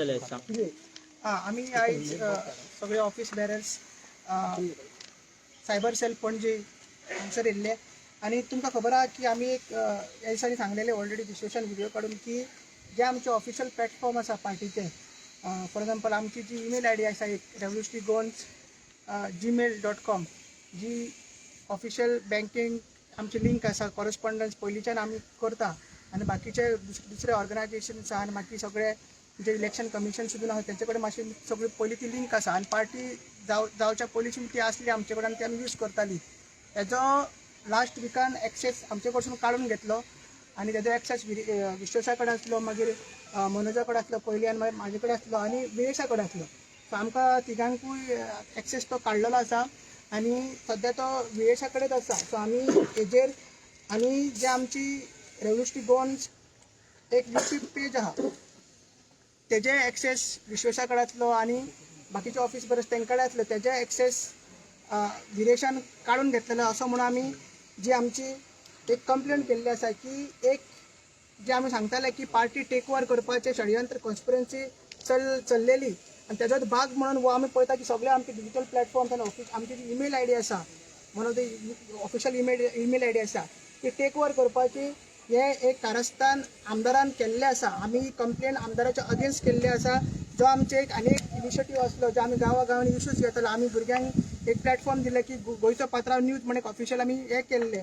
जालें सांग. आमी आयज सगळे ऑफिस बेरर्स सायबर सेल पणजे हांगसर येयल्ले आनी तुमकां खबर आहा की आमी एक ह्या दिसांनी सांगलेले ऑलरेडी डिस्कशन व्हिडिओ काडून की जे आमचे ऑफिशियल प्लॅटफॉर्म आसा पार्टीचे, फॉर एग्जाम्पल आमची जी ईमेल I D आसा एक revolutionary Goans gmail.com, जी ऑफिशियल बँकींग आमची लिंक आसा, कॉरस्पॉन्डन्स पयलींच्यान आमी करता आनी बाकीचे दुसरे ऑर्गनायजेशन्स आसा आनी बाकी सगळे जे इलेक्शन कमिशन सुद्दां आसा तेंचे कडेन मातशी सगळी पयलीं ती लिंक आसा आनी पार्टी जावच्या पयलींसून ती आसली आमचे कडेन आनी ती आमी यूज करताली. तेजो लास्ट विकान एक्सेस आमचे कडसून काडून घेतलो आनी तेजो एक्सेस विश्वेशा कडेन आसलो, मागीर मनोजा कडेन आसलो पयलीं आनी मागीर म्हाजे कडेन आसलो आनी विरेशा कडेन आसलो. सो आमकां तिगांकूय एक्सेस तो काडलेलो आसा आनी सद्या तो विरेशा कडेच आसा. सो आमी हेजेर आनी जे आमची रेवल्युशनरी गोवन्स एक युट्यूब पेज आहा, तेजे एक्सेस विश्वेशा कडेन आसलो आनी बाकीचे ऑफिस बरस तेंचे कडेन आसलो, तेजे एक्सेस विरेशान काडून घेतलेलो असो म्हणून आमी जी आमची एक कंप्लेन केल्ली आसा की एक जे आमी सांगताले की पार्टी टेक ओवर करपाचें षडयंत्र, कॉन्स्पिरन्सी चल्लेली आनी तेजोच भाग म्हणून हो आमी पळयता की सगळे आमचे डिजिटल प्लॅटफॉर्म्स आनी ऑफिस आमची जी ईमेल I D आसा म्हणून ती ऑफिशियल ईमेल I D आसा ती टेक ओवर करपाची हें एक कारस्थान आमदारान केल्लें आसा. आमी कंप्लेन आमदाराच्या अगेन्स्ट केल्ली आसा. जो आमचे एक आनी एक इनिशिएटीव आसलो, जो आमी गांवा गांवांनी इश्यूज घेताले, आमी भुरग्यांक एक प्लॅटफॉर्म दिले की गोंयचो पात्रांव न्यूज म्हण एक ऑफिशियल आमी हें केल्लें,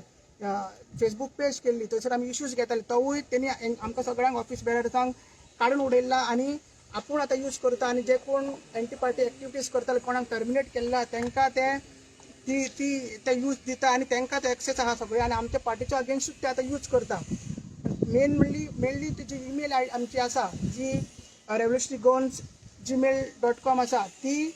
फेसबूक पेज केल्ली, थंयसर आमी इश्यूज घेताले. तोवूय तेणी आमकां सगळ्यांक ऑफिस बेरर्सांक काडून उडयला आनी आपूण आतां यूज करता आनी जे कोण एंटी पार्टी एक्टिविटीज करताले, कोणाक टर्मिनेट केल्ला, तांकां ते ती ती ते यूज दिता आनी तांकां तो एक्सेस आहा सगळे आनी आमच्या पार्टीच्या अगेन्स्टूच ते आतां यूज करता. मेन म्हणली मेनली तुजी ईमेल I आमची आसा जी revolutionary Goans gmail.com आसा, ती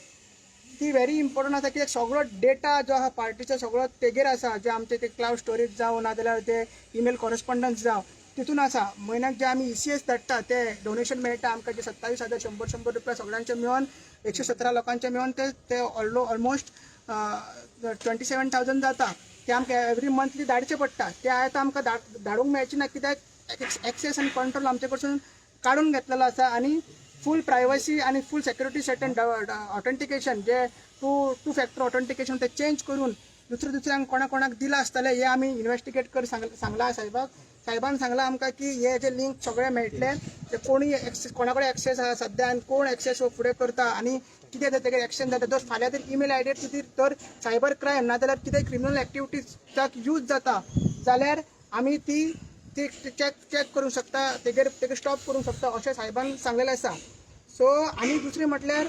ती व्हेरी इम्पॉर्टंट आसा कित्याक सगळो डेटा जो आहा पार्टीचो सगळो तेगेर आसा, जे आमचे ते क्लावड स्टोरेज जावं नाजाल्यार ते ईमेल कॉरस्पॉन्डन्स जावं तितून आसा. म्हयन्याक जे आमी ईसीएस धाडटा, ते डोनेशन मेळटा आमकां, जे 27,000 शंबर शंबर रुपया सगळ्यांचे मेळोन, 117 लोकांचे मेळोन ते ते ऑलमोस्ट 27,000 जाता. ते आमकां एवरी मंथली धाडचे पडटा. ते आतां आमकां धाडूंक मेळचे ना कित्याक एक्सेस आनी कंट्रोल आमचे कडसून काडून घेतलेलो आसा आनी फूल प्रायवसी आनी फूल सेक्युरिटी सेटन ऑथेंटिकेशन जे टू फॅक्टर ऑथेंटिकेशन ते चेंज करून दुसऱ्या दुसऱ्यांक कोणा कोणाक दिलां आसतलें हें आमी इन्वेस्टिगेट कर सांगलां साहेबाक. साहेबान सांगलां आमकां की हे जे लिंक सगळे मेळटले, ते कोणी एक्सेस, कोणा कडेन एक्सेस आहा सद्या आनी कोण एक्सेस हो फुडें करता आनी कितें जाता, तेगेर एक्शन जाता. जर फाल्यां जर ईमेल I D तर सायबर क्रायम नाजाल्यार कितें क्रिमिनल एक्टिविटीजाक यूज जाता जाल्यार आमी ती ती चॅक चॅक करूंक शकता, तेगेर तेका स्टॉप करूंक शकता अशें साहेबान सांगलेलें आसा. सो आनी दुसरें म्हटल्यार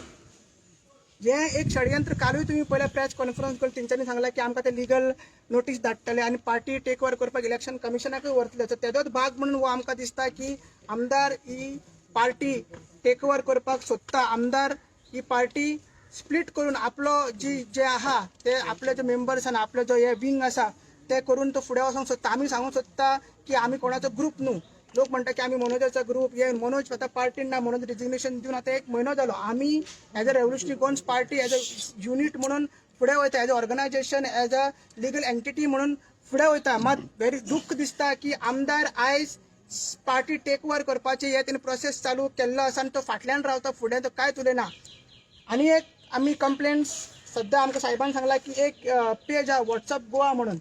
हें एक षडयंत्र कालूय तुमी पयल्या प्रेस कॉन्फरन्स करून तेंच्यांनी सांगलां की आमकां ते लिगल नोटीस धाडटले आनी पार्टी टेक ओवर करपाक इलेक्शन कमिशनाकूय व्हरतले. सो तेजोच भाग म्हणून हो आमकां दिसता की आमदार ही पार्टी टेक ओवर करपाक सोदता. आमदार ही पार्टी स्प्लीट करून आपलो जी जे आहा ते आपले जे मेंबर्स आनी आपले जो हे विंग आसा ते करून तो फुडें वचोंक सोदता. आमी सांगूंक सोदता की आमी कोणाचो ग्रूप न्हू. लोक म्हणटा की आमी मनोजाचो ग्रूप हे. मनोज आतां पार्टीन ना. मनोज रेजिग्नेशन दिवन आतां एक म्हयनो जालो. आमी as a Revolutionary Goans Party, as a unit म्हणून फुडें वयता, as a organization, as a legal entity म्हणून फुडें वयता. मात व्हेरी दुख्ख दिसता की आमदार आयज पार्टी टेक ओवर करपाची हे तेणी प्रोसेस चालू केल्लो आसा आनी तो फाटल्यान रावता, फुडें तो कांयच उलयना. आनी एक आमी कंप्लेंट्स सद्या आमकां साहेबान सांगला की एक पेज आहा वॉट्सअप गोवा म्हणून,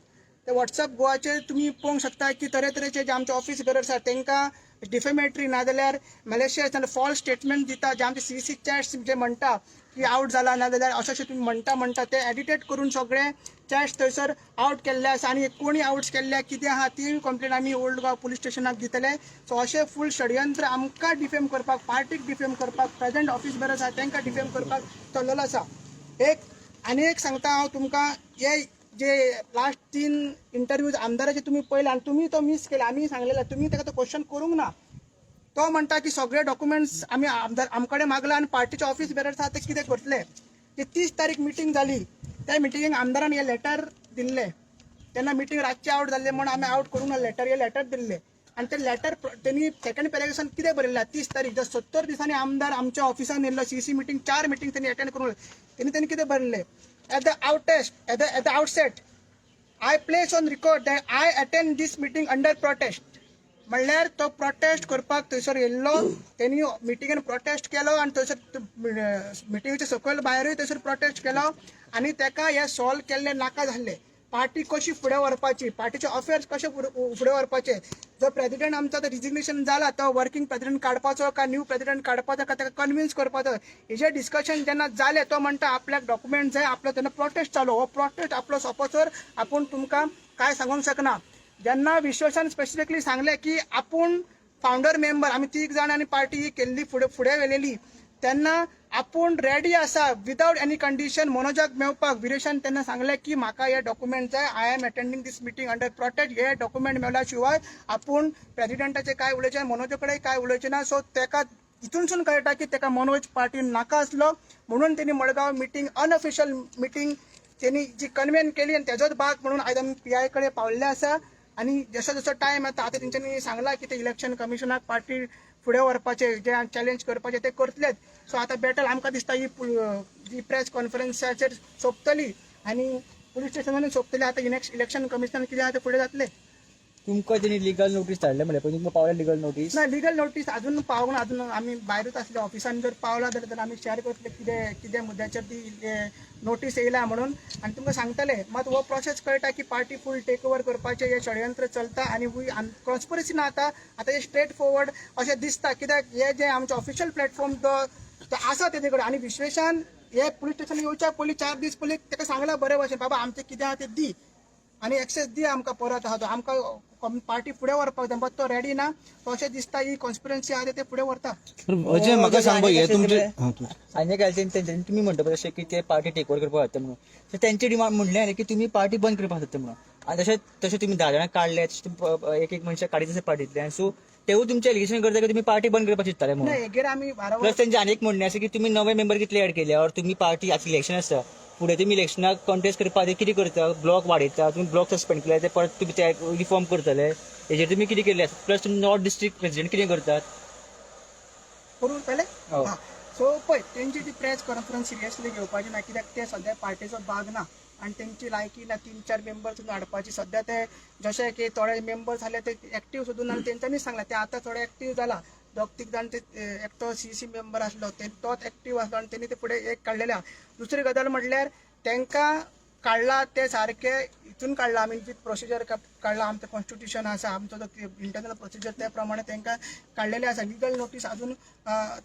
ते वॉट्सअप गोवाचेर तुमी पळोवंक शकता की तरेतरेचे जे आमचे ऑफिस बेरर्स आसा तांकां डिफेमेटरी नाजाल्यार मॅलिशियस नाजाल्यार फॉल्स स्टेटमेंट दिता. जे आमचे सीसी चॅट्स जे म्हणटा की आवट जाला नाजाल्यार अशें अशें तुमी म्हणटा म्हणटा, ते एडिटेड करून सगळे चॅट्स थंयसर आवट केल्ले आसा आनी कोणी आवट्स केल्ले कितें आहा ती कंप्लेन आमी ओल्ड गोवा पुलीस स्टेशनाक दितले. सो अशें फूल षडयंत्र आमकां डिफेम करपाक, पार्टीक डिफेम करपाक, प्रेझेंट ऑफिस बेरर्स आसा तांकां डिफेम करपाक चल्लेलो आसा. एक आनी एक सांगता हांव तुमकां, हे जे लास्ट तीन इंटरव्यूज आमदाराचे तुमी पळयले आनी तुमी तो मीस केले. आमी सांगलेले, तुमी ताका तो क्वेश्चन करूंक ना. तो म्हणटा की सगळे डॉक्युमेंट्स आमी आमदार आमकडे मागला आनी पार्टीचे ऑफिस बेरर्स आहा ते कितें करतले. ती 30 तारीख मिटींग जाली, त्या मिटिंगेक आमदारान हे लेटर दिल्ले. तेन्ना मिटींग रातचे आवट जाल्ले म्हणून आमी आवट करूंक ना लेटर, हे लेटर दिल्ले आनी ते लेटर तेणी सेकंड पॅरेग्राफान कितें बरयल्लें? 30 तारीख जर 70 दिसांनी आमदार आमच्या ऑफिसान येयल्लो, सीसी मिटींग, चार मिटींग तेणी अटेंड करूंक, तेणी तेणी कितें बरयल्लें? At the outset, I place on record that I attend this meeting under protest. म्हणल्यार तो प्रोटेस्ट करपाक थंयसर येयल्लो. तेणी मिटिंगेन प्रोटेस्ट केलो आनी थंयसर मिटिंगेच्या सकयल भायरूय थंयसर प्रोटेस्ट केलो आनी तेका हे सॉल्व केल्ले नाका जाल्ले. पार्टी कशी फुडें व्हरपाची, पार्टीचे अफेर्स कशे फुडें व्हरपाचे, जो प्रेसिडेंट आमचो आतां रिजिग्नेशन जाला तो वर्किंग प्रेसिडेंट काडपाचो काय न्यू प्रेसिडेंट काडपाचो काय ताका कन्विन्स करपाचो, हेजें डिस्कशन जेन्ना जालें तो म्हणटा आपल्याक डॉक्युमेंट जाय आपलो. तेन्ना प्रोटेस्ट चालू. हो प्रोटेस्ट आपलो सोंपोसर आपूण तुमकां काय सांगूंक शकना. जेन्ना विश्वेशान स्पेसिफिकली सांगलें की आपूण फावंडर मेंबर, आमी तीग जाण आनी पार्टी ही केल्ली फुडें फुडें व्हेलेली, तेन्ना आपूण रेडी आसा विदावट एनी कंडिशन मनोजाक मेवपाक. विरेशान तेन्ना सांगलें की म्हाका हे डॉक्युमेंट जाय, I am attending this meeting under protest. हे डॉक्युमेंट मेवल्या शिवाय आपूण प्रेसिडेंटाचे काय उलोवचें, मनोजा कडेन काय उलोवचें ना. सो तेका हितूनसून कळटा की तेका मनोज पार्टीन नाका आसलो, म्हणून तेणी मडगांव मिटींग, अनऑफिशियल मिटींग तेणी जी कन्वेन केली आनी तेजोच भाग म्हणून आयज आमी पीआय कडेन पावल्ले आसा. आनी जसो जसो टायम येता, आतां तेंच्यांनी सांगलां की ते इलेक्शन कमिशनाक पार्टी फुडें व्हरपाचे जे चॅलेंज करपाचे ते करतलेच. सो आतां बॅटल आमकां दिसता ही जी प्रेस कॉन्फरन्साचेर सोंपतली आनी पुलीस स्टेशनानूय सोंपतली. आतां इलेक्शन कमिशनान कितें आहा तें फुडें जातलें. तुमकां तेणी लिगल नोटीस धाडले म्हणल्यार पळय, तुमकां पावल्या लिगल नोटीस? ना, लिगल नोटीस अजून पावूंक ना. अजून आमी भायरूच आसले. ऑफिसान जर पावला जाल्यार आमी शेअर करतले कितें कितें मुद्द्याचेर ती नोटीस येयला म्हणून आनी तुमकां सांगतले. मात हो प्रोसेस कळटा की पार्टी फूल टेक ओवर करपाचें हें षडयंत्र चलता आनी कॉन्स्पिरसी ना. आतां आतां हें स्ट्रेट फॉरवर्ड अशें दिसता, कित्याक हे जे आमचे ऑफिशियल प्लॅटफॉर्म तो तो आसा तेजे कडेन. आनी विश्वेशान हे पुलीस स्टेशन येवच्या पयलीं, 4 दीस पयलीं ताका सांगलां बरे भशेन, बाबा आमचें कितें आहा तें दी आनी एक्सेस दी आमकां परत आहा तो, आमकां पार्टी फुडें व्हरपाक जाय. बट तो रेडी ना. तो अशें दिसता ही कॉन्स्पिरन्सी आहा ते फुडें व्हरता. अजय, म्हाका सांग हे तुमचे आनी एक तेंच्यांनी तुमी म्हणटा पळय तशें की ते पार्टी टेक ओवर करपाक जाता म्हणून, सो तेंचे डिमांड म्हणलें की तुमी पार्टी बंद करपाक जाता म्हणून. आनी तशें तशें तुमी 10 जाणां काडले, तशें तुमी एक एक मनशाक काडीत आसा पार्टींतल्यान, सो तेवूय तुमचें एलिगेशन करता की तुमी पार्टी बंद करपाक चिंत्ताले ना म्हणून. हेगेर आमी वारंवार प्लस तेंचें आनी एक म्हणणें आसा की तुमी नवे मेंबर कितले एड केले और तुमी पार्टी आतां इलेक्शन आसा फुडें, तुमी इलेक्शनाक कॉन्टेस्ट करपा खातीर कितें करता? ब्लॉक वाडयता तुमी, ब्लॉक सस्पेंड केले ते परत तुमी ते रिफॉर्म करतले, हेजेर तुमी कितें केल्लें आसा? प्लस तुमी नॉर्थ डिस्ट्रिक्ट प्रेसिडेंट कितें करतात? करून पळयलें. हो. हा, सो पळय, तेंची ती प्रेस कॉन्फरन्स सिरियसली घेवपाची ना, कित्याक ते सद्या पार्टीचो भाग ना आनी तेंची लायकी ना तीन चार मेंबर्स हाडपाची. सद्या ते जशे की थोडे मेंबर्स आसले ते एक्टीव सुद्दां ना. तेंच्यांनीच सांगलें ते आतां थोडे एक्टीव जाला, दोग तीग जाण ते. एकटो सीसी मेंबर आसलो ते तोच एक्टीव आसलो आनी तेणी ते फुडें एक काडलेले आहा. दुसरी गजाल म्हटल्यार तेंकां काडला ते सारके हितून काडला आमी, विथ प्रोसिजर काडला. आमचें कॉन्स्टिट्युशन आसा, आमचो जो इंटरनल प्रोसिजर त्या प्रमाणे तांकां काडलेले आसा. लिगल नोटीस अजून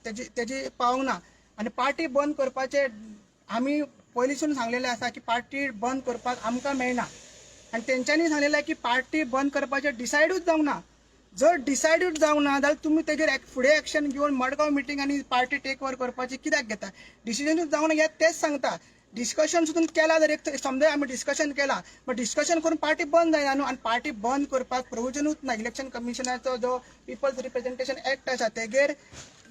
तेजी तेजी पावंक ना. आनी पार्टी बंद करपाचे आमी पयलींसून सांगलेलें आसा की पार्टी बंद करपाक आमकां मेळना आनी तेंच्यांनी सांगलेलें की पार्टी बंद करपाचें डिसायडूच जावंक ना. जर डिसायडूच जावंक ना जाल्यार तुमी तेजेर फुडें एक्शन घेवन मडगांव मिटींग आनी पार्टी टेक ओवर करपाची कित्याक घेता? डिसिजनूच जावंक ना हें तेच सांगता. डिस्कशन सुद्दां केला जर एक समजा आमी डिस्कशन केला, बट डिस्कशन करून पार्टी बंद जायना न्हू. आनी पार्टी बंद करपाक प्रोविजनूच ना. इलेक्शन कमिशनाचो जो पिपल्स रिप्रेझेंटेशन एक्ट आसा तेगेर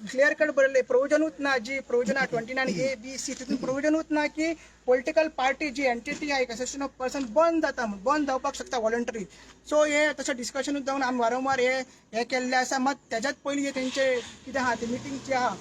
क्लियर कट बरयल्लें, प्रोविजनूच ना. जी प्रोविजन आहा 29 A B C, तितून प्रोविजनूच ना की पॉलिटिकल पार्टी जी एंटिटी आहा, एक एसोसिएशन ऑफ पर्सन बंद जाता म्हणून, बंद जावपाक शकता व्हॉलंटरी. सो हे तशें डिस्कशनूच जावन आमी वारंवार हे हे केल्लें आसा. मात तेज्यात पयलीं हे तेंचे कितें आहा ते मिटींग जी आहा,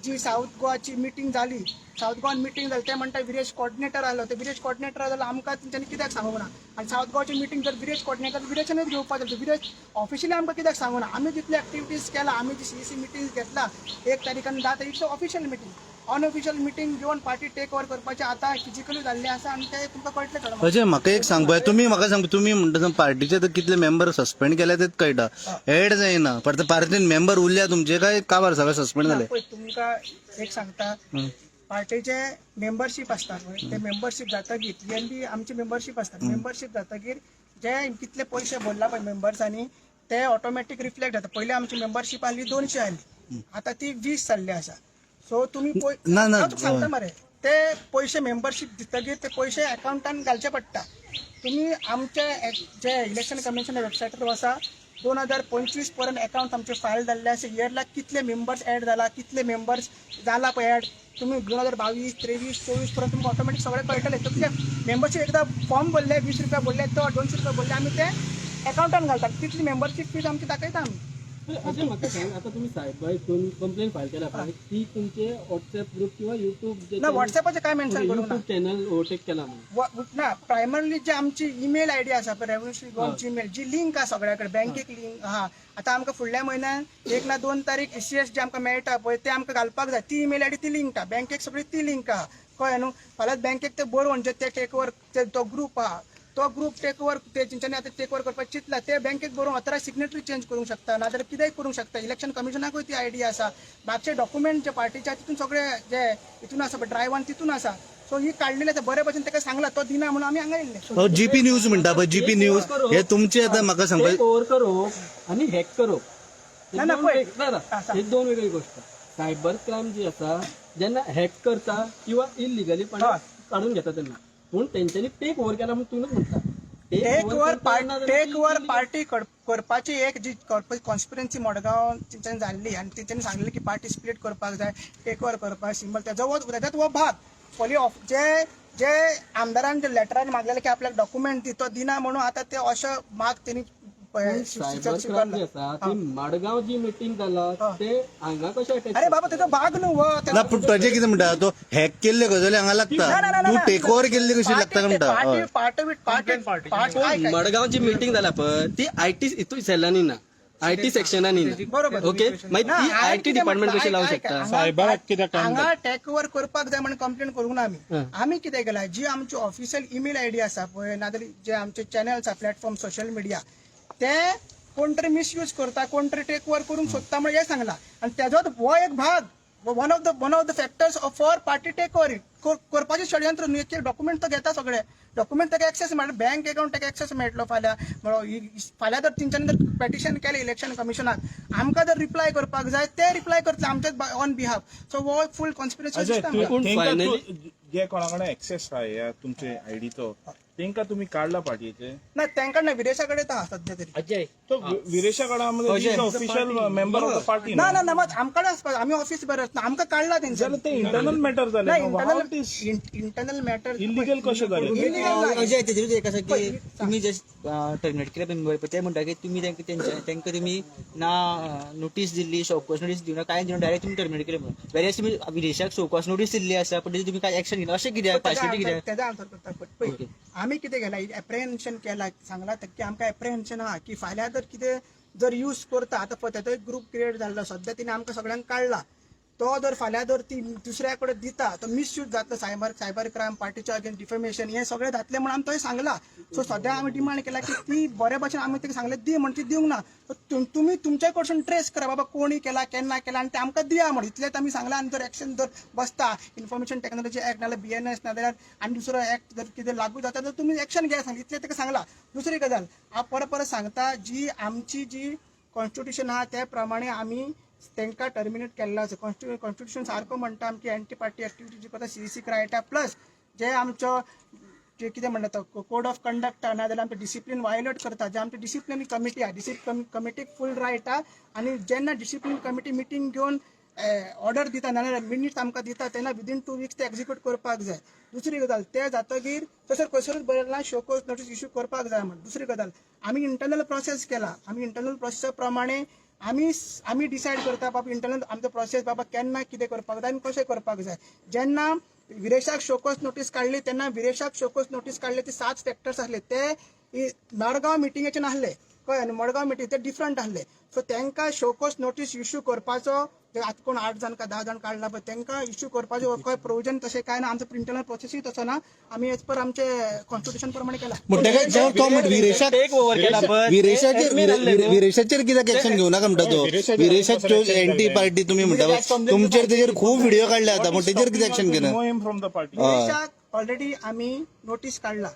जी साऊथ गोवाची मिटींग जाली, साऊथ गोवान मिटींग जाली, ते म्हणटा विरेश कॉर्डिनेटर आसलो. ते विरेश कॉर्डिनेटर जाल्यार आमकां तेंच्यांनी कित्याक सांगूंक ना? आनी साऊथ गोवाची मिटींग जर विरेश कॉर्डिनेटर, विरेशानूच घेवपाक जाय. विरेश ऑफिशियली आमकां कित्याक सांगूं ना? आमी जितले एक्टिविटीज केला, आमी जी सीईसी मिटींग घेतला 1 तारीख आनी 10 तारीख, it's official meeting. Unofficial meeting घेवन पार्टी टेक ओवर करपाचे आतां फिजिकली जाल्लें आसा आनी ते तुमकां कळटलें थोडे. अजय, म्हाका एक सांग पळय, तुमी म्हाका सांग, तुमी म्हणटा पार्टीचे तर कितले मेंबर सस्पेंड केले तेच कळटा, एड जायना. परत पार्टीन मेंबर उरल्या तुमचे काय काबार सगळे सस्पेंड जाले? पळय, तुमकां एक सांगता, पार्टीचे मेंबरशीप आसता पळय, ते मेंबरशीप जातकीर पीएनबी आमची मेंबरशीप आसता. मेंबरशीप जातकीर जे कितले पयशे भरला पळय मेंबर्सांनी ते ऑटोमॅटीक रिफ्लेक्ट जाता. पयलीं आमची मेंबरशीप आहली 200 आहली, आतां ती 20 जाल्ली आसा. सो तुमी पय ना, ना. हांव तुका सांगता मरे, ते पयशे मेंबरशीप दितकीर ते पयशे अकावंटान घालचे पडटा. तुमी आमचे जे इलेक्शन कमिशन वेबसायटीर वसा, 2025 पर्यंत अकावंट आमचे फायल जाल्ले आसा. इयरलाक कितले मेंबर्स एड जाला, कितले मेंबर्स जाला पळय एड, तुमी 2022, 23, 24 पर्यंत तुमकां ऑटोमॅटीक सगळें कळटलें. तुमचे मेंबरशीप एकदां फॉर्म भरले, 20 रुपया भरले, तो 200 रुपया भरले, आमी ते अकावंटान घालतात. तितली मेंबरशीप फीज आमची दाखयता आमी. अशें म्हाका सांग, आतां तुमी सायबर हितून कंप्लेन फायल केल्या पळय, ती तुमचे व्हॉट्सॅप ग्रुप किंवा युट्यूब ना, व्हॉट्सॅपाचें काय मेन्शन करूंक ना. युट्यूब चॅनल ओवरटेक केला म्हणून. ना, प्रायमरली जी आमची ईमेल आयडी आसा पळय, रेव्हन्यू गोवाची ईमेल जी लिंक आसा सगळ्या कडेन, बँकेक लिंक आहा. आतां आमकां फुडल्या म्हयन्यान 1 ना 2 तारीख ईसीएस जे आमकां मेळटा पळय, ते आमकां घालपाक जाय. ती ईमेल आयडी ती लिंक आहा, बँकेक सगळी ती लिंक आहा, कळ्ळें न्हू? फाल्यां बँकेक ते बरोवन जे ते टेक ओवर तो ग्रुप आहा, तो ग्रुप टेक ओवर ते तेंच्यांनी आतां टेक ओवर करपाक चिंतला, ते बँकेक बरोवन ऑथरायज सिग्नेटरी चेंज करूंक शकता, नाजाल्यार कितेंय करूंक शकता. इलेक्शन कमिशनाकूय ती आयडी आसा. मागचे डॉक्युमेंट जे पार्टीचे आसा तितून सगळे जे हितून आसा पळय, ड्रायव्हान तितून आसा. सो ही काडलेली आसा, बरे भशेन ताका सांगला, तो दिना म्हणून आमी हांगा येयल्ले. जीपी न्यूज म्हणटा पळय, जीपी न्यूज हे तुमचे आतां म्हाका सांगपा टेक ओव्हर करप आनी हॅक करप हे ना, ना, दोन पळय. ना, ना, हा, सांग. हे दोन वेगळी गोष्ट. सायबर क्रायम जी आसा, जेन्ना हॅक करता किंवा इलिगली काडून घेता तेन्ना, पूण तेंच्यांनी टेक ओव्हर केला म्हणून तुमीच म्हणटा. टेक ओवर करतना जाल्यार टेक ती ओवर illegal. Party करपाची एक जी कॉन्स्पिरन्सी मडगांव तेंच्यांनी जाल्ली आनी तेंच्यांनी सांगलें की पार्टी स्प्लीट करपाक जाय, टेक ओवर करपाक सिंबल तेजो हो तेजोच हो भाग. पयलीं जे जे आमदारान जे लेटरान मागलेले की आपल्याक डॉक्युमेंट दी, तो दिना म्हणून आतां ते अशें माग तेणी सायबर क्रायम जी आसा ती मडगांव जी मिटींग जाला ते हांगा कशें अटॅच? अरे बाबा, तेजो भाग न्हू हो. ना, पूण ताजें कितें म्हणटा, तो हॅक केल्ले गजाली हांगा लागता, तूं टेक ओवर केल्ली कशी लागता काय म्हणटा, हय. Part of it, part part. Madgaon ji meeting जाला पळय, ती IT हितून सेलांनी ना, IT सेक्शनांनी ना. बरोबर. ओके, मागीर ती IT department कशी लावंक शकता? सायबराक कित्याक काम? हांगा टेक ओवर करपाक जाय म्हणून कंप्लेन करूंक ना आमी. आमी कितें केलां, जी आमची ऑफिशियल ईमेल आयडी आसा पळय, नाजाल्यार जे आमचे चॅनल्स आसा, प्लॅटफॉर्म सोशल मिडिया, ते कोण तरी मिसयूज करता, कोण तरी टेक ओवर करूंक सोदता म्हणून हें सांगलां. आनी तेजोच हो एक भाग, one of the factors for party take over करपाचें षडयंत्र न्हू. एक डॉक्युमेंट तो घेता, सगळे डॉक्युमेंट ताका एक्सेस मेळटा, बँक अकाउंट ताका एक्सेस मेळटलो फाल्यां. फाल्यां जर तेंच्यांनी जर पेटिशन केलें इलेक्शन कमिशनाक, आमकां जर रिप्लाय करपाक जाय, ते रिप्लाय करतले आमच्याच ऑन बिहाफ. सो हो फूल कॉन्स्पिरसी अजय, दिसता आमकां. पूण तेंका finally- जे कोणा कडेन एक्सेस आहा ह्या तुमचे आयडीचो, तेंका तुमी काडला पार्टीचे? ना, तांकां ना, विरेशा कडेन आहा सध्या तरी. अजय. तो विरेशा कडेन official member of the party. ना ना ना, मात आमकां आसपाक, आमी ऑफिस बरें आसना, आमकां काडला तेंच्यांनी. जाल्यार ते इंटरनल मॅटर ना. जालें. इंटरनल इंटरनल मॅटर इलिगल कशें जालें? अजय, तेजेरूच एक आसा की तुमी जस्ट टर्मिनेट केले मेंबर, ते म्हणटा की तुमी तांकां तेंच्या तांकां तुमी ना नोटीस दिल्ली, शोकॉज नोटीस दिवना, कांय दिवना, डायरेक्ट तुमी टर्मिनेट केले म्हणून. वेरियस तुमी विदेशाक शोकॉज नोटीस दिल्ली आसा, पण तेजी तुमी काय एक्शन घेना, अशें कित्याक? पार्शियलिटी कित्याक? तेजा आन्सर करता. पळय, आमी कितें केलां, एप्रिहेन्शन केलां, सांगलां की आमकां एप्रिहेन्शन आहा की फाल्यां जर कितें जर यूज करता, आतां पळय तेजो एक ग्रूप क्रिएट जाल्लो, सद्या तिणें आमकां सगळ्यांक काडला, तो जर फाल्यां जर ती दुसऱ्या कडेन दिता, तो मिसयूज जातलो, सायबर सायबर क्रायम, पार्टीच्या अगेन्स्ट डिफेमेशन, हें सगळें जातलें म्हणून आमी थंय सांगलां. सो सद्या आमी डिमांड केला की ती बरे भशेन, आमी ताका सांगलें दी म्हण, ती दिवंक ना. So तुमी तुमच्या कडसून ट्रेस करा बाबा, कोणी केला, केन्ना केला आनी ते आमकां दिया म्हण, इतलेंच आमी सांगलां. आनी जर एक्शन जर बसता, इन्फॉर्मेशन टेक्नॉलॉजी एक्ट नाल्यार बीएनएस नाजाल्यार आनी दुसरो एक्ट जर कितें लागू जाता तर तुमी एक्शन घेया सांगलें, इतलें ताका सांगलां. दुसरी गजाल हांव परत परत सांगता, जी आमची जी कॉन्स्टिट्युशन आहा त्या प्रमाणे आमी तांकां टर्मिनेट केल्लो आसा. कॉन्स्टिट्युशन सारको म्हणटा आमची एंटी पार्टी एक्टिविटी जी करता, सीईसी क्रायटेरिया प्लस जे आमचो जे कितें म्हणटा तो कोड ऑफ कंडक्ट आहा, नाजाल्यार आमचें डिसिप्लीन वायोलेट करता, जे आमची डिसिप्लीन कमिटी आहा, डिसिप्लीन कमिटीक फूल रायट आहा. आनी जेन्ना डिसिप्लीन कमिटी मिटींग घेवन ऑर्डर दिता नाजाल्यार मिनिट्स आमकां दिता, तेन्ना विदीन 2 विक्स ते एक्झिक्यूट करपाक जाय. दुसरी गजाल, ते जातगीर तसो खंयसरूच बरयलां शोकोज नोटीस इश्यू करपाक जाय म्हण. दुसरी गजाल, आमी इंटरनल प्रोसेस केला. आमी इंटरनल प्रोसेसा प्रमाणे आमी आमी डिसायड करता बाबा, इंटरनल आमचो प्रोसेस बाबा, केन्ना कितें करपाक जाय आनी कशें करपाक जाय. जेन्ना विरेशाक शोकोज नोटीस काडली, तेन्ना विरेशाक शोकोज नोटीस काडले ते सात फॅक्टर्स आसले, ते मडगांव मिटिंगेचे नासले, कळ्ळें न्हू? मडगांव मिटींग ते डिफरंट आसले. सो तांकां शोकोज नोटीस इश्यू करपाचो ते आतां कोण 8 जाण काय 10 जाण काडला पळय, तांकां इश्यू करपाचो काय प्रोविजन तशें काय ना. आमचो इंटरनल प्रोसेसूय तसो ना. आमी एज पर आमचे कॉन्स्टिट्युशन प्रमाणे केला. म्हणटकच जेव्हा तो म्हण विरेशाक टेक ओव्हर केला पळय, विरेशाचेर admin आसले न्हू. विरेशाचेर कित्याक एक्शन घेवना म्हणटा तो? विरेशाच्यो एंटी पार्टी तुमी म्हणटा पळय, तुमचेर तेजेर खूब व्हिडिओ काडले आतां, पूण तेजेर कित्याक एक्शन घेना? Remove him from the party. विरेशाक ऑलरेडी आमी नोटीस काडला.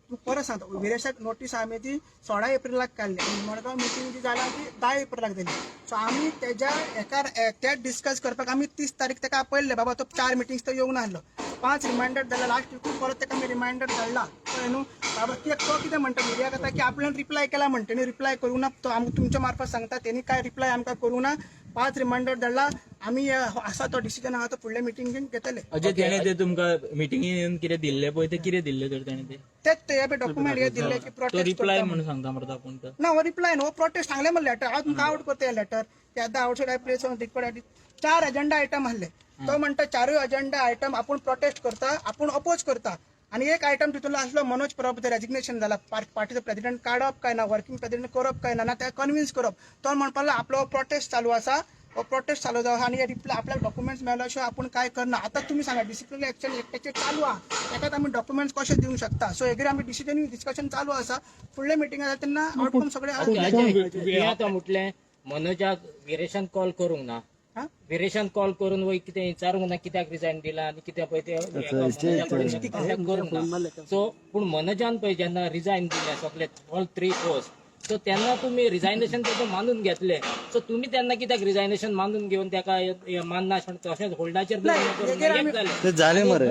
तूं परत सांगता, विरेशाक नोटीस आमी ती 16 एप्रिलाक काडली आनी मडगांव मिटींग जी जाल्या ती 10 एप्रिलाक जाली. सो आमी तेज्या एका ते डिस्कस करपाक आमी 30 तारीख ताका आपयल्ले बाबा. तो चार मिटिंग्स तो येवंक नासलो. पांच रिमायंडर धाडला. लास्ट विकूय परत ताका आमी रिमायंडर धाडला. कळ्ळें न्हू बाबा ते तो कितें म्हणटा मिडियाक आतां की आपल्यान रिप्लाय केला म्हणटा, तेणी रिप्लाय करूंक ना. तो आमकां तुमच्या मार्फत सांगता तेणी काय रिप्लाय आमकां करूंक ना. 5 रिमांडर धाडला आमी, आसा तो डिसिजन आहा तो फुडल्या मिटिंगेन घेतले. अजय, तेणे ते तुमकां मिटिंगेन येवन कितें दिल्लें पळय, ते कितें दिल्लें तर तेणे ते? तेच ते हे डॉक्युमेंट हे दिल्ले की तो प्रोटेस्ट रिप्लाय म्हणून सांगता मरे तो आपूण तर. ना, हो रिप्लाय न्हू, हो प्रोटेस्ट सांगले मरे लेटर. हांव तुमकां आवट करता लेटर की आतां outside I place on record 4 agenda item आहले. तो म्हणटा चारूय अजेंडा आयटम आपूण प्रोटेस्ट करता, आपूण अपोज करता. आनी एक आयटम तितून आसलो मनोज परब रेजिग्नेशन जाला, पार्टीचो प्रेसिडेंट काडप काय ना, वर्किंग प्रेसिडेंट करप काय ना, ना तेका कन्विन्स करप. तो म्हणपाक लागलो आपलो प्रोटेस्ट चालू आसा, हो प्रोटेस्ट चालू जावं आनी रिप्लाय आपल्याक डॉक्युमेंट्स मेळ्ळो शिवाय आपूण काय करना. आतां तुमी सांगा, डिसिप्लिनरी एक्शन एकट्याचेर चालू आहा, ताकाच आमी डॉक्युमेंट्स कशे दिवंक शकता? सो हेगेर आमी डिसिजन डिस्कशन चालू आसा. फुडल्या मिटिंगा जाता तेन्ना आउटकम सगळे अजय, तुवें आतां म्हटलें मनोजाक विरेशान कॉल करूंक ना. हा? विरेशान कॉल करून वय कितें विचारूंक ना कित्याक रिजायन दिला आनी कित्याक पळय ते मनोजा कडेन कॉन्टॅक्ट करूंक ना. सो पूण मनोजान पळय जेन्ना रिजायन दिलें सगळे ऑल 3 पोस्ट, सो तेन्ना तुमी रिजायनेशन तेजें मानून घेतलें. सो तुमी तेन्ना कित्याक रिजायनेशन मानून घेवन तेका मानना तशेंच होल्डाचेर हेगेर आमी- जालें. ते जालें मरे.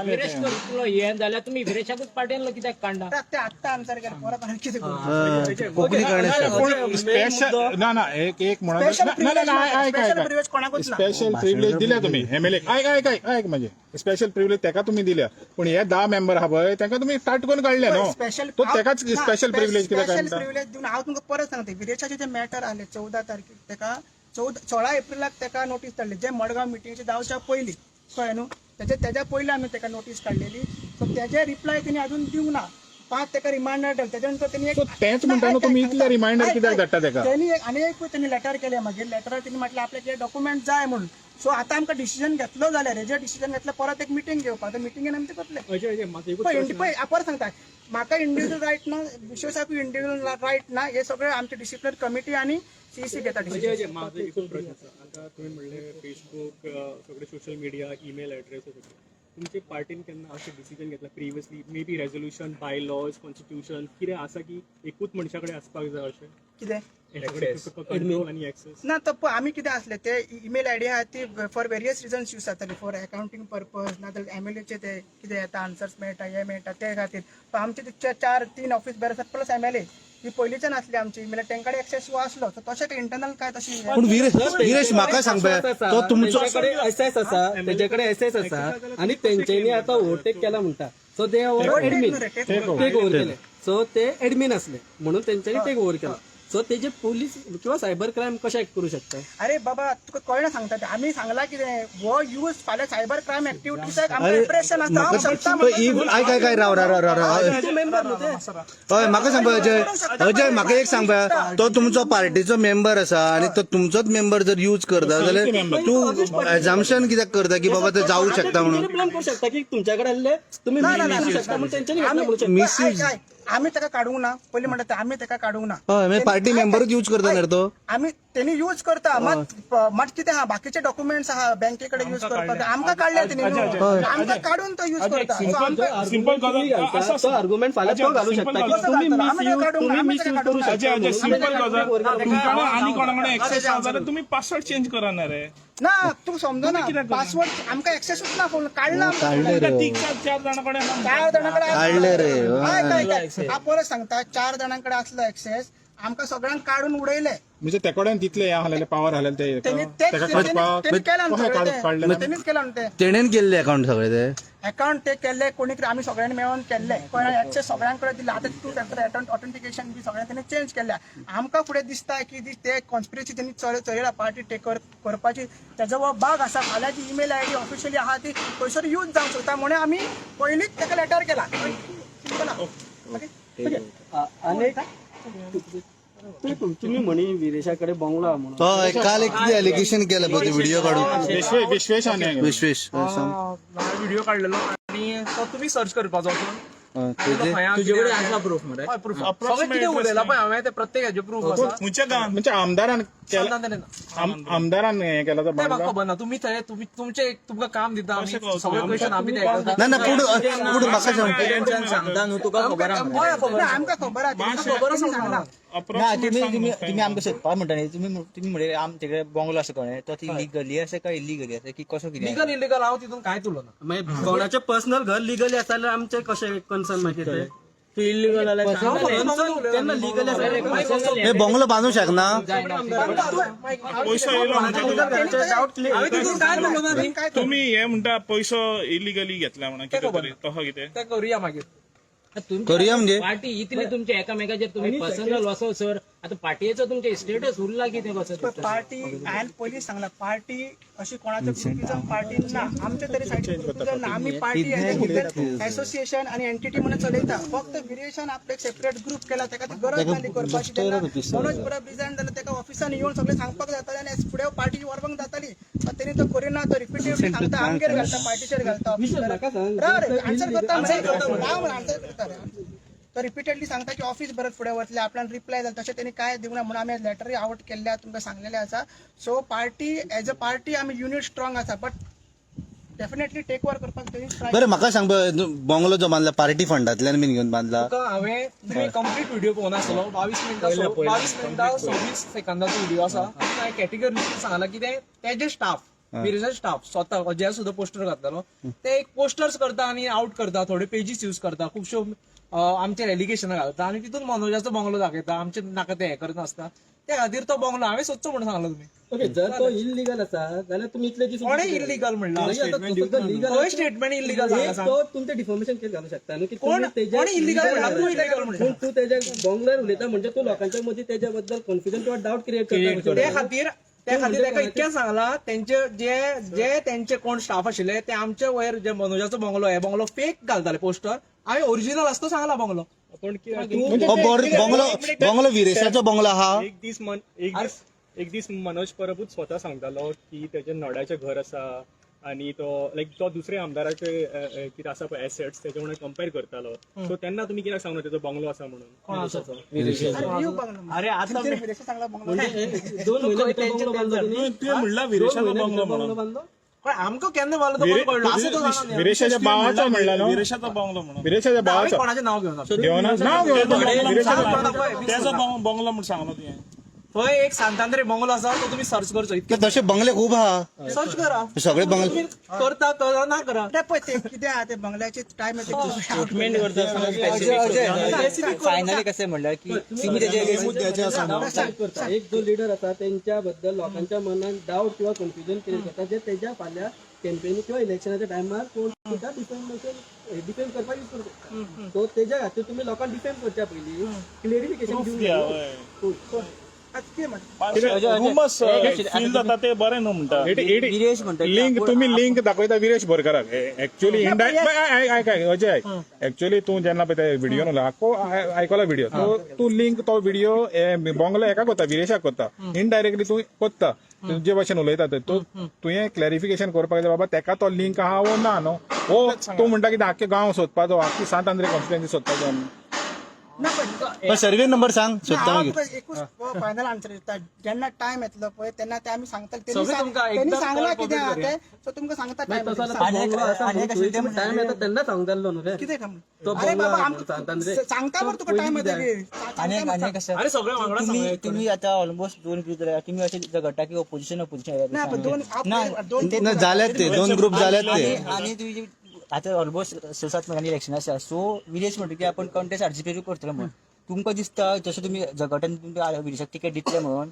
विरेश करतलो हें जाल्यार तुमी विरेशाकूच पार्टेन कित्याक काडना? ते आत्ता आन्सर केला, परत आनी कितें करूं? कोंकणी कळ्ळें. पूण स्पेशल ना ना एक एक म्हणून Special ना ना ना privilege आयक special आयक privilege कोणाकूच ना. स्पेशल प्रिविलेज दिल्या तुमी एमएलए. आयक आयक आयक आयक, म्हणजे स्पेशल प्रिविलेज तेका तुमी दिल्या, पूण हे 10 मेंबर आहा पळय तेका तुमी ताट करून काडले न्हू. स्पेशल तो तेकाच स्पेशल प्रिविलेज कित्याक स्पेशल म्हणटा? प्रिविलेज दिवन हांव तुमकां परत सांगता, विरेशाचे जे मॅटर आहले 14 तारखेक तेका 16 एप्रिलाक तेका नोटीस धाडली, जे मडगांव मिटिंगेचे जावच्या पयलीं, कळ्ळें न्हू? तेज्या पयलीं आमी तेका नोटीस काडलेली. सो तेजे रिप्लाय तेणी अजून दिवंक ना. 5 तेका रिमांडर धाडले, तेज्या नंतर तेणी एक So तेंच म्हणटा न्हू, तुमी इतले रिमांडर कित्याक धाडटा तेका? तेणी एक आनी एक तेणी लेटर केलें. मागीर लेटरार तेणी म्हटलें आपल्याक हे डॉक्युमेंट जाय म्हणून. सो आतां आमकां डिसिजन घेतलो जाल्यार हेजेर डिसिजन घेतलें, परत एक मिटींग घेवपाक, मिटिंगेन आमी ते करतले. अजय, अजय, म्हाजो एकूच पळय प्रश्न. पळय हांव परत सांगता, म्हाका इंडिव्हिज्युअल रायट ना, विश्वेशाकूय इंडिव्हिज्युअल रायट ना. हे सगळे आमचे डिसिप्लिन कमिटी आनी सीईसी घेता अजय, डिसिजन. अजय, माझो एकूच प्रश्न आसा. आतां तुवें म्हणलें फेसबूक, सगळे सोशल मिडिया, ईमेल एड्रेस सगळे तुमचे पार्टीन केन्ना अशें डिसिजन घेतला previously, may be resolution, by laws, constitution कितें आसा की एकूच मनशा कडेन आसपाक जाय अशें? कितें? कंट्रोल आनी एक्सेस. ना, तो पळय आमी कितें आसलें ते ईमेल आयडी आहा ती फॉर वेरियस रिजन्स यूज जाताली, फॉर अकाउंटींग पर्पज, नाजाल्यार एमएलएचे ते कितें येता आन्सर्स मेळटा, हे मेळटा ते खातीर. सो आमचे ते 4-3 ऑफिस बेर आसात प्लस एमएलए ही पयलींच्यान आसली आमची ईमेल, तेंकडे एक्सेस आसलो. सो तशें इंटरनल काय तशें पूण विरेश, विरेश म्हाका सांग पळय, तो तुमचो तेंच्याकडे एसएस आसा, तेच्याकडे एसएस आसा आनी तेंच्यांनी आतां ओवरटेक केला म्हणटा. सो ते एडमीन टेक ओव्हर केले. सो ते एडमीन आसले म्हणून तेंच्यांनी टेक ओव्हर केला. सो तेजे पोलीस किंवा सायबर क्रायम कशें एक्ट करूं शकता? अरे बाबा, तुका कळना सांगता ते. आमी सांगला कितें हो यूज फाल्यां सायबर क्रायम एक्टिविटीजाक आमकां इम्प्रेशन आसा जावंक शकता म्हणून. आयक आयक आयक, राव राव राव राव. ते मेंबर न्हू ते. हय, म्हाका सांग पळय अजय, अजय म्हाका एक सांग पळय, तो तुमचो पार्टीचो मेंबर आसा आनी तो तुमचोच मेंबर जर यूज करता जाल्यार तूं एजम्पशन कित्याक करता की बाबा ते जावूं शकता म्हणून? ब्लेम करू शकता की तुमच्याकडे आसले तुम्ही ना, ना, ना. करू शकता म्हणून तेंच्यांनी घेतला म्हणू शकता. मिसयूज. आयक, आयक. आमी ताका काडूंक ना. पयलीं म्हणटा ते आमी ताका काडूंक ना. हय, मागीर पार्टी मेंबरूच यूज करता न्ही रे तो. आमी तेणी यूज करता, मात मात कितें आहा बाकीचे डॉक्युमेंट्स आहा बँके कडेन यूज करपाक आमकां काडले तेणी न्हू. आमकां काडून तो यूज करता. So आमकां सिंपल तुम्ही गजाल घालता, आसा. तो आर्ग्युमेंट फाल्यां तो घालू शकता की तुम्ही आमी ताका मिसयूज काडूंक ना, तुम्ही आमी ताका मिसयूज करू काडूंक ना. शकता. अजय, अजय, सिंपल गजाल, तुमकां आनी कोणा कडेन एक्सेस आसा जाल्यार तुमी पासवर्ड चेंज करा ना रे. ना, तूं समजना, पासवर्ड आमकां एक्सेसूच ना, फोन काडला आमकां. काडले रे. तीग चार चार जाणां कडेन आसा. 4 जाणां कडेन काडले रे. आयक आयक आयक, हांव परत सांगता, 4 जाणां कडेन आसलो एक्सेस, आमकां सगळ्यांक काडून उडयले. म्हणजे तेकोड्यान तितले हे आहलेले पावर आहलेले ते तेणी तेच तेका काडपाक तेणी केला न्हू कशें सगळें ते. काडले? तेणीच केला न्हू ते. तेणेन केल्ले अकाउंट सगळे ते. अकाउंट ते केल्ले कोणी तरी आमी सगळ्यांनी मेळोन केल्ले, कोणा एक्सेस सगळ्यांकडे दिला. आतां टू फॅक्टर ऑथेंटिकेशन बी सगळ्यांनी तेणी चेंज केल्या. आमकां फुडें दिसता की ते कॉन्स्पिरसी तेणी चलयला पार्टी टेक करपाची, तेजो हो भाग आसा. फाल्यां जी ईमेल आयडी ऑफिशियली आहा ती खंयसर यूज जावंक शकता म्हणून आमी पयलींच ताका लेटर केला. सिंपल आहा. ओके. आनी तुम्ही म्हणी विरेशा कडेन बंगलो म्हणून. हय, काल एक कितें एलिगेशन केलें पळय ते व्हिडिओ काडून. विश्वेशान हे विश्वेश, हय, सांग. व्हिडिओ काडलेलो आनी तो तुमी सर्च करपाचो वचून. हय, तेजे तुजे कडेन आसा प्रूफ मरे? हय, प्रूफ सगळें कितें उलयलां पळय हांवें तें प्रत्येक हेजें प्रूफ आसा. खंयच्या गांवात म्हणजे आमदारान केला? ना, ना, ना. आमदारान हे केला तो तें म्हाका बांगला? खबर ना. तुमी थंय तुमी तुमचें एक तुमकां काम दिता आमी, सगळे क्वेश्चन आमी ते करता. ना ना, पूण पूण म्हाका सांग. तेंच्यान सांगता न्हू तुका खबर आहा मरे. हय, खबर ना, आमकां खबर आहा, तेणी खबर आसा. सांगलां. ना, तुम्ही तुम्ही तुम्ही आमकां सोदपाक म्हणटा न्ही, तुम्ही तुम्ही म्हणले आम तेकडे बंगलो आसा कळ्ळें, तो लिगली आसा काय इलिगली आसा की कसो कितें? लिगल इलिगल हांव तितून कांयच उलोवना. मागीर कोणाचें पर्सनल घर लिगली आसा जाल्यार आमचें कशें कन्सर्न मागीर ते तू इलिगल जाल्यार Concern तेन्ना लिगल आसा. हे बंगलो बांदू शकना. पयसो येयलो म्हणटा तुमी. हांवें तितून काय म्हणलो ना न्ही. तुमी हे म्हणटा पयसो इलिगली घेतला म्हणून कितें तरी तसो कितें ते करूया मागीर. करूया म्हणजे? पार्टी इतली तुमच्या एकामेकाचेर तुम्ही पर्सनल वचो सर, आता पार्टीचो तुमचे स्टेटस उरला कितें कसो? पार्टी हांवें पयलीं सांगला, पार्टी अशी कोणाचो ग्रुपिजम पार्टी ना आमच्या तरी सायडीन ग्रुपिजम ना. आमी पार्टी एसोसिएशन आनी एंटिटी म्हणून चलयता. फक्त विरेशान आपले एक सेपरेट ग्रुप केला, ताका ती गरज नासली करपाची. तेन्ना मनोज परब रिजायन जालो, ताका ऑफिसान येवन सगळें सांगपाक जातालें आनी फुडें पार्टी व्हरपाक जाताली. पण तेणी तो करिना, तो रिपिटेडली सांगता, आमगेर घालता, पार्टीचेर घालता. म्हाका सांग, आन्सर करता, आन्सर करता रे. तो रिपीटेडली सांगता की ऑफिस बरत फुडें वतले, आपल्यान रिप्लाय जाता. तशें तेणी काय दिवना म्हणून आमी लेटरूय आवट केल्ले तुमकां सांगलेले आसा. So party as a party आमी युनिट स्ट्रॉंग आसा, बट डेफिनेटली टेक ओवर करपाक तेणी ट्राय. बरं म्हाका सांग पळय, बंगलो जो बांदला पार्टी फंडांतल्यान बीन घेवन बांदला? तुका हांवें तुमी कंप्लीट व्हिडिओ पळोवन आसलो, 22 मिनटां, 22 मिनटां 26 सेकंदाचो व्हिडिओ आसा. हांवें कॅटेगरी सांगला कितें, तेजे स्टाफ, विरेशाचे स्टाफ स्वता अजय सुद्दां पोस्टर घातलेलो, ते एक पोस्टर्स करता आनी आवट करता, थोडे पेजीस यूज करता, खुबश्यो आमचे रेलिगेशनां घालता आनी तितून मनोजाचो बंगलो दाखयता. आमचे नाका ते हें करनासता, त्या खातीर तो बंगलो हांवें सोदचो म्हणून सांगला तुमी. ओके, जर तो इलिगल आसा जाल्यार तुमी इतले दीस कोणें इलिगल म्हणला? लिगल खंय स्टेटमेंट इलिगल सांगला? तो तुमचे डिफॉर्मेशन केस घालू शकता न्हू की कोण तुम्ही तेज्या कोण इलिगल म्हणला? तूं इलिगल म्हणला. पूण तूं तेज्या बंगल्यार उलयता म्हणजे तूं लोकांच्या मदीं तेज्या बद्दल कन्फ्युजन किंवा डावट क्रिएट करता. त्या खातीर ताका इतकें सांगला, तेंचे जे जे तेंचे कोण स्टाफ आशिल्ले ते आमचे वयर जे मनोजाचो बंगलो, हे बंगलो फेक घालताले पोस्टर, हांवें ओरिजिनल आसतो सांगला बंगलो. हो बंगलो बंगलो विरेशाचो बंगलो आहा. एक दीस मन एक दीस एक दीस मनोज परबूच स्वता सांगतालो की तेजे नोयडाचें घर आसा आनी तो लायक तो दुसऱ्या आमदाराचे अ, अ, कितें आसा पळय एसेट्स तेजे वांगडा कंपेर करतालो. सो तेन्ना तुमी कित्याक सांगना तेजो बंगलो आसा म्हणून? अरे आता विरेशा सांगला बंगलो. म्हणजे 2 म्हयने भितर बंगलो बांदलो तेणी? तुवें म्हणला दोन विरेशाचो म्हयने बंगलो भितर बंगलो म्हणून. बांदलो. पण आमकां केन्ना बांदलो तो कोण कळ्ळो आसा तो जाणा न्ही. विरेशाच्या भावाचो म्हणला न्हू? विरेशाचो बंगलो म्हणून. विरेशाच्या हांवें भावाचो कोणाचें नांव घेवना. घेवना, नांव घेवना. विरेशाचो तेजो बंगलो म्हणून सांगलो तुवें. थंय एक सांतांद्रे बंगलो आसा, तो तुमी सर्च करचो. इतकें तशे बंगले खूब आहा. सर्च करा. सगळे बंगले तुमी करता करा ना करा. नाही, पळय ते कितें आहा ते बंगल्याचे टायम. स्टेटमेंट करता. फायनली कशें म्हणल्यार की तुम्ही तेजे डावट करता. एक जो लिडर आसा तेंच्या बद्दल लोकांच्या मनात डावट किंवा कन्फ्युजन क्रिएट करता, जे तेज्या फाल्यां कॅम्पेनी किंवा इलेक्शनाच्या टायमार कोण तुका डिफेम डिफेम करपाक यूज करूं शकता. सो तेज्या खातीर तुमी लोकांक डिफेम करच्या पयलीं क्लेरिफिकेशन दिवन. कितें म्हणटा? रुमर्स फील जाता ते बरें न्हू म्हणटा. विरेश म्हणटा की लिंक तुम्ही लिंक दाखयता विरेश बोरकराक. एक्च्युअली आयक आयक अजय, आयक. एक्च्युअली तूं जेन्ना पळय ते व्हिडियो न्हू आख्खो आयकला व्हिडियो, तो तूं लिंक तो व्हिडियो बंगलो एका कोता, विरेशाक कोता, इनडायरेक्टली तूं कोत्ता तुजे भाशेन उलयता ते. तो तुवें क्लॅरिफिकेशन करपाक जाय बाबा, तेका तो लिंक आहा वो ना न्हू. वो तूं म्हणटा की आख्खे गांव सोदपाचो, आख्खी सांत आंद्रे कॉन्स्टिट्युएन्सी सोदपाचो आमी. ना पण सर्वे नंबर सांग, सोदता हांव मागीर. तुका एकूच फायनल आन्सर दिता, जेन्ना टायम येतलो पळय तेन्ना ते आमी सांगतले. सगळें तुमकां तेणी एकदम सांगला call कितें आहा public तें, सो तुमकां सांगता मागीर टायम. तसो जाल्यार तो बंगलो आसा आनी एक म्हणून अशें ते तुवें टायम येता तेन्ना सांगतालो न्हू रे. कितें काम? तो अरे बंगलो बाबा आसा आमकां सांतांद्रे. सांगता बरं तुका टायम येतकीर. आनी एक आसा, अरे सगळे वांगडा तुम्ही सांगूया. तुम्ही आता ऑलमोस्ट दोन ग्रुप जाल्या, तुम्ही अशे झगडटा की ऑपोजिशन ऑपोजिशन. ना पण दोन दोन ना जाल्यात ते दोन ग्रुप जाल्यात ते. आणि तुझी आता ऑलमोस्ट 6-7 म्हयन्यांनी इलेक्शन आसा, सो विरेश म्हणटा की आपण कंटेस्ट आरजीपी करतलो म्हणून. तुमकां दिसता जशें तुमी झगडटान तुमकां विरेशाक तिकेट दितले म्हणून?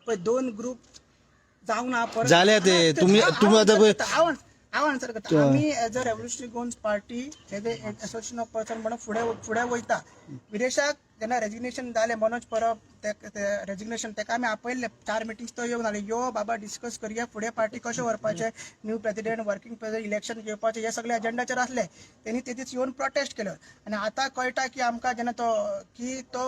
पळय दोन ग्रुप जावंक ना परत जाल्या ते. तुम्ही आता पळय- हांव हांव आन्सर करता. आमी as a Revolutionary Goans Party, as a association of person म्हणून फुडें फुडें वयता. विरेशाक जेन्ना रेजिग्नेशन जालें, मनोज परब रेजिग्नेशन, तेका आमी आपयल्ले, चार मिटिंग्स तो येवंक नाले. यो बाबा, डिस्कस करया फुडें पार्टी कशें व्हरपाचें, new president, working president, election घेवपाचें, हे सगळे एजेंडाचेर आसले. तेणी ते दीस येवन प्रोटेस्ट केलो आनी आतां कळटा की आमकां जेन्ना तो की तो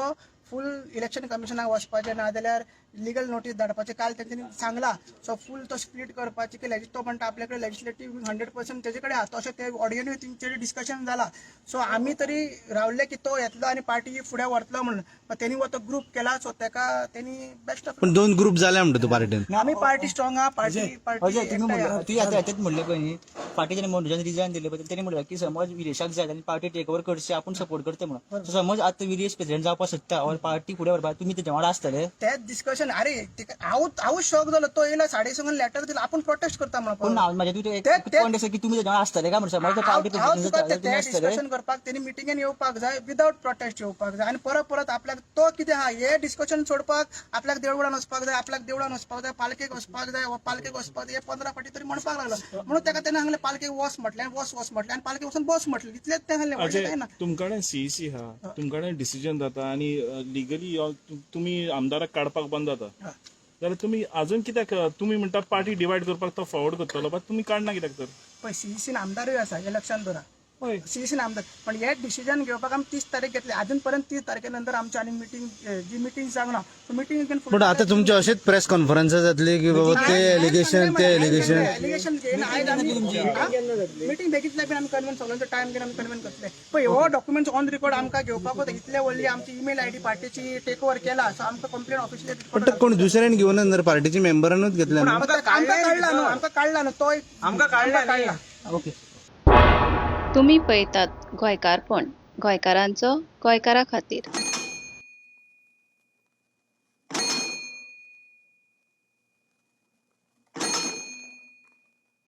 फूल इलेक्शन कमिशनाक वचपाचें, नाजाल्यार लिगल नोटीस धाडपाचें काल तेंच्यांनी सांगलां. सो फूल तो स्प्लीट करपाची की तो म्हणटा आपल्या कडेन लेजिस्लेटीव 100% तेजे कडेन आहा, तशें ते ऑडियोनूय तेंचें डिस्कशन जाला. सो आमी तरी रावले की तो येतलो आनी पार्टी फुडें व्हरतलो म्हणून, पण तेणी हो तो ग्रूप केला, सो तेका तेणी बेस्ट ऑफ. पण दोन ग्रुप जाले म्हणटा तूं पार्टीन. आमी पार्टी स्ट्रॉंग आहा, पार्टी पार्टी अजय, तुम्ही एकठांय म्हणलं आहा. तुवें आतां हेंच म्हणलें पळय न्ही, फाटीं जेन्ना मनोजान रिजायन दिलें पळय, तेणी म्हणलें की समज विरेशाक जाय आनी पार्टी टेक ओवर करची, आपूण सपोर्ट करता म्हणून. सो समज आतां विरेश प्रेसिडेंट जावपाक सोदता ऑर पार्टी फुडें व्हरपाक, तुमी तेज्या वांगडा आसतले? तेच डिस्कशन. डिस्कशन अरे हांव हांव शॉक जालो. तो येयला 6:30 लेटर दिला, आपूण प्रोटेस्ट करता पूण म्हणून. म्हाज्या तुजें एक ते- पॉयंट आसा की तुमी तेज्या आसतले काय म्हणून सांग. पार्टी हांव तुका प्रेसिडेंट ते तुम्ही आसतले. डिस्कशन करपाक तेणी मिटिंगेन येवपाक जाय, विदावट प्रोटेस्ट येवपाक जाय. आनी परत परत आपल्याक तो कितें आहा हे डिस्कशन सोडपाक आपल्याक देवळान वचपाक जाय, आपल्याक देवळान वचपाक जाय, पालखेक वचपाक जाय वा पालखेक वचपाक जाय, हे 15 फावटी तरी म्हणपाक लागलो. म्हणून ताका तेणें सांगलें पालखेक वच म्हटलें, वच वच म्हटलें आनी पालखेक वचून बस म्हटलें, इतलेंच तें सांगलें, व्हडलें अजय कांय ना. तुमकडे सीईसी हा, तुमकडे डिसिजन जाता आनी लिगली तुमी आमदाराक काडपाक बंद जाता जाल्यार तुमी अजून कित्याक तुमी म्हणटा पार्टी डिवायड करपाक तो फॉरवर्ड करतलो, बट तुमी काडना कित्याक तर? पळय, सीईसीन आमदारूय आसा हें लक्षांत दवरा. हय. सीईसीन आमदार, पण हे डिसिजन घेवपाक आमी 30 तारीख घेतली. अजून पर्यंत 30 तारखे नंतर आमची आनी मिटींग जी मिटींग जावंक ना, मिटींग. पूण आतां तुमची अशीच प्रेस कॉन्फरन्स जातली की बाबा ते एलिगेशन, ते एलिगेशन. एलिगेशन घेयन आयज आमी मिटींग बेगीतल्या बेगीन आमी कन्व्हिन्स, सगळ्यांचो टायम घेवन आमी कन्व्हिन्स करतले. पळय, हो डॉक्युमेंट्स ऑन रिकॉर्ड आमकां घेवपाक वता. इतले व्हडली आमची ईमेल आयडी पार्टीची टेक ओवर केला, सो आमकां कंप्लेन ऑफिशियली. पण ते कोण दुसऱ्यान घेवन ना, पार्टीच्या मेंबरानूच घेतल्या न्हू. आमकां काडला न्हू, आमकां काडला न्हू तो एक- आमकां काडला न्ही. ओके. तुमी पळयतात गोंयकारपण, गोंयकारांचो गोंयकारा खातीर.